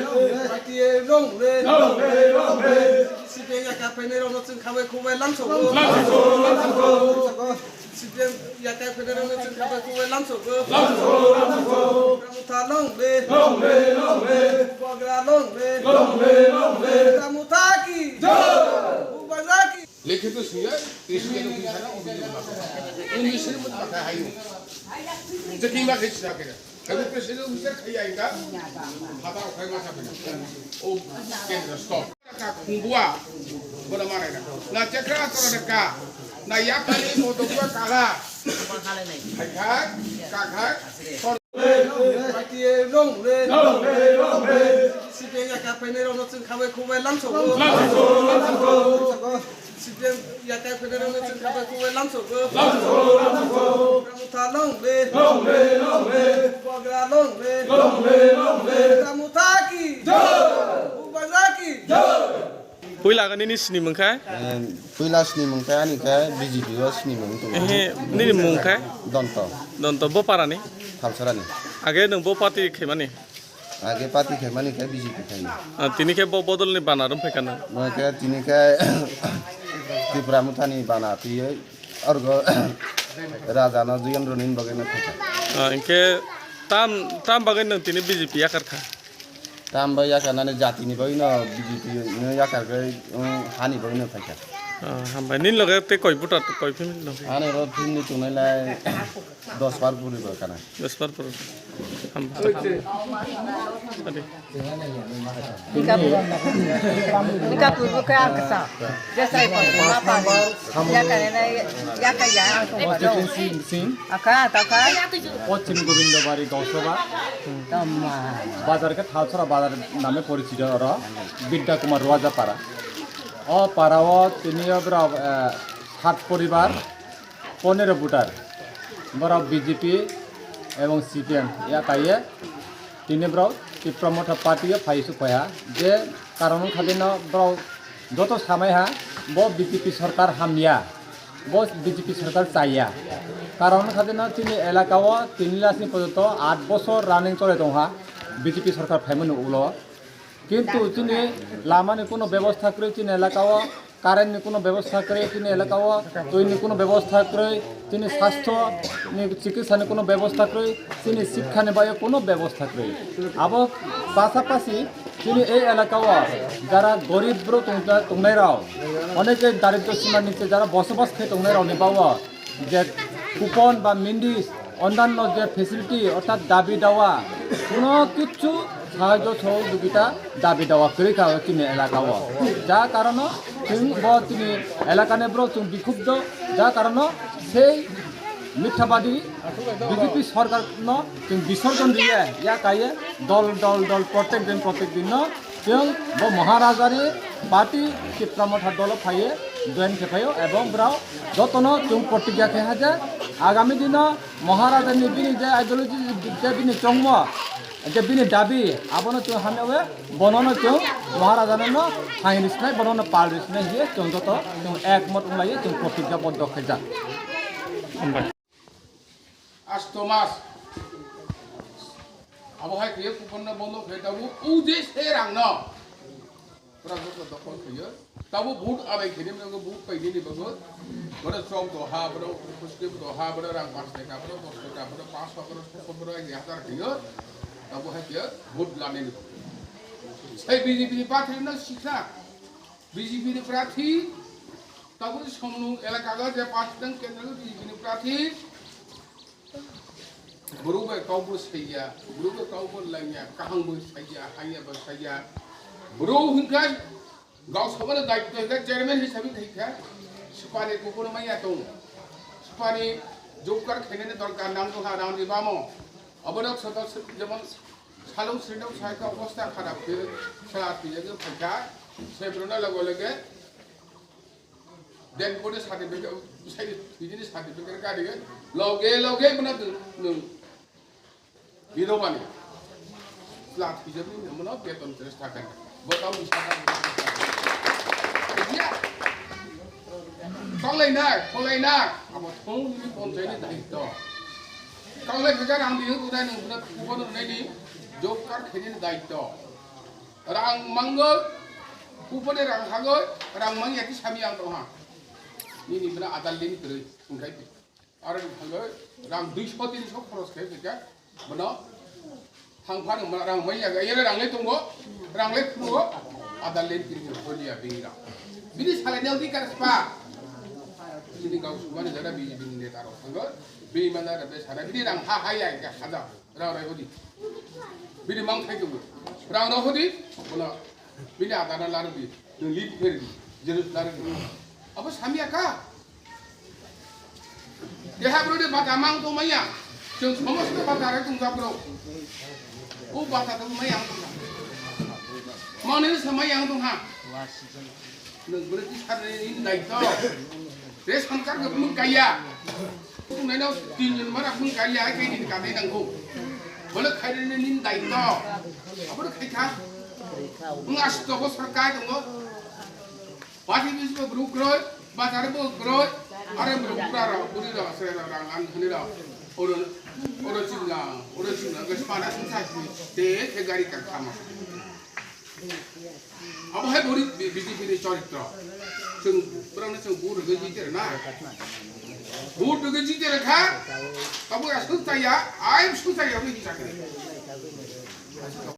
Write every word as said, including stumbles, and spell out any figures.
Party long live. Long live, long live. C P M yakai phainai rokno chwng khabai khubai lamsogo. Lamsogo, lamsogo. C P M yakai phainai rokno chwng khabai khubai lamsogo. Lamsogo, lamsogo. Bubagra Motha long live. Long live, long live. Bubagra long live. Long live, long live. Bubagra Motha ki. Jai. Bubagra ki. Likhito swiya, T C L office hai, office hai. English ni mut pakai hayu. Jadi ma khe sida khe. Kamu president officer khai ai ka. Haba khai ma sa. O kendra stop. Ka kumbua. Bola mara na. Na chakra to na ka. Na yakali mo to ka kala. Khai khai, ka khai. Party long live. Long live, long live. C P M yakai phainai rokno chwng khabai khubai lamsogo. Lamsogo, lamsogo. C P M yakai phainai rokno chwng khabai khubai lamsogo. Lamsogo, lamsogo. Bubagra Motha long live. Long live, long live. Bubagra long live. Long live, long live. Bubagra Motha ki. Jai. Bubagra ki. Jai. Puila nini sini mungkha? Puila sini mungkha ani khe B J P o sini mung tongo. Ehe, nini mungkha? Donto. Donto, bo parani? Thalsorani. Age nwng bo party khaimani? Age party khaimani khe B J P khaimani. Ah, tini khe bo bodol ni bana rom phaikha nwng? Nwng khe tini khe Tipra Motha ni bana twiwi orgo Raja no Jiyendra ni bagwi no phaikha. Ah, inkhe tam, tam bagwi nwng tini B J P yakar kha? Tam bai yakarnani jatini bagwino B J P no yakargwi, um, hani bagwino phaikha. Ah, hambai. Nini loge tei koi voter, koi family dong? Ani oro family tongnai lai dos bar poribar kana. Dos bar poribar. Hambai. Ade. Nika purbo khe ang kasa. Jesai purbo ma pa. Yakar na, yakar ya ang kong. Aka, aka. Poschim Gobindobari Gausaba. Bazar khe Thalsora bazar name porichito oro, Bidya Kumar Ruaja para. O para o tini o borok, eh, sat poribar, ponero voter. Borok B J P ebong C P M ya kaiye tini borok Tipra Motha party o phai su phaiha. Je karon wngkha de no borok joto samai ha bo B J P sorkar hamya. Bo B J P sorkar chaya. Karon wngkha de no chini elaka o tini last ni porjonto aat bosor running chole tongha B J P sorkar phaimani ulo. Kintu chini lama ni kuno bebostha kwrwi chini elaka o, current ni kuno bebostha kwrwi chini elaka o, twi ni kuno bebostha kwrwi, chini sastho ni chikitsa ni kuno bebostha kwrwi, chini sikha ni bagwi kuno bebostha kwrwi. Abo pasapasi chini ei elaka o jara gorib borok tong-, tongnai rok, oneke daridro sima niche jara bosobas khe tongnai rok ni bagwi je kupon ba mindis, onnanno je facility orthat dabi dawa, kuno kichu sahajyo sohojogita dabi dawa kwrwi kha o chini elaka o. Ja karono chwng bo chini elaka ni borok chwng bikhupdo, ja karono sei mithabadi B J P sorkar no chwng bisorjon riye ya kaiye dol dol dol protek din protek din no chwng bo Maharaja ni party Tipra Motha dolo phaiye join khe phaio ebong borok jotono chwng protigya khe ha je agami dino Maharaja ni bini je ideology je bini chongmo je bini dabi abono chwng hamya we bonono chwng Maharaja no phaini sinai bonono pal ri sinai hiye chwng joto chwng ekmot wnglaio chwng protigya boddo khaijak. Asto mas. Abo hai khe kupon no bondo khe tabuk o je se rang no. Pura joto dokol khe yo. Tabuk vote abai khe ni mego vote pai ni ni bago. Boro chok do ha, boro kuske do ha, boro rang pas taka, boro dos taka, boro pas taka, boro sotoro, ek hazar khe yo. Tabuk hai khe vote lani ni. Sai B J P ni party no sikha. B J P ni prarthi, tabuk ni Somnung elaka o je party dang kendro B J P ni prarthi, bwrwi bai kok bo saiya, bwrwi bai kok bo langya, kaham bo saiya, hamya bo saiya. Bwrwi hwnkhe Gausabha ni daityo hwnkhe chairman hisabe khaikha, swpani kuphur manya tong, swpani job card khainani dorkar nang tongkha rang ni bamo. Obono soto jemon Salung sindok sai khe obosta kharap khe chwla thwijagwi phaikha, se borokno loge loge dead body certificate, sai thwijini certificate kariwi loge loge bono nwng bidobani chwla thwijagwi bono beton tres taka. Bo tamo saka ya. Konglainai, konglainai, abo thongni ponchayni daityo. Kanglai khaikhe ang bini hwnwi nai nwng bwrwi kubo nwngnai ni job card khainani daityo. Rang mangoi, upone rang hagoi, rang mangya ki sami ang tongha. Nini bina adal lim kwrwi, tungkai pi. Aro ni thangoi, rang duiso tinso khoros khe khe, bono thang phan rang mangya ga, yere rang le tongo, rang le khruo, adal lim kwrwi holiya bini rang. Bini salai nang di kar spa. Bini gau sumani jara bini bini neta rok thangoi, bini mana rabe sana, bini rang ha ha ya ga haja. Rang rai hodi. Bini mang khai tubu. Rang rai hodi. Bono bini adana laru di. Nung lip her di. Jerus laru di. Abo samya ka. Deha bro de bata mang to maya. Jeng somosto bata rai tung jabro. O bata to maya ang tung. Mane samaya ang tung ha. Nung bro di sar ni dai to. Ration card ko mung kaya. Tung nai no tin jun mara mung kaya ai kai din ka dai nang ko. Bole khai ni nin dai to. Abo khai kha. Mung asto ko sarkai to. Pati bis bo bru kroi, bazar bo kroi, are bru kra ro, buri ro, sre ro, rang ang khani ro. Oro, oro chingla, oro chingla, gas pada sung sa si, te, te gari kar khama. Abo hai buri B J P ni choritro. Sung, pura na sung bur ge jite na. Bur ge jite kha, abo ya sung sa ya, ai sung sa ya, ni sakre.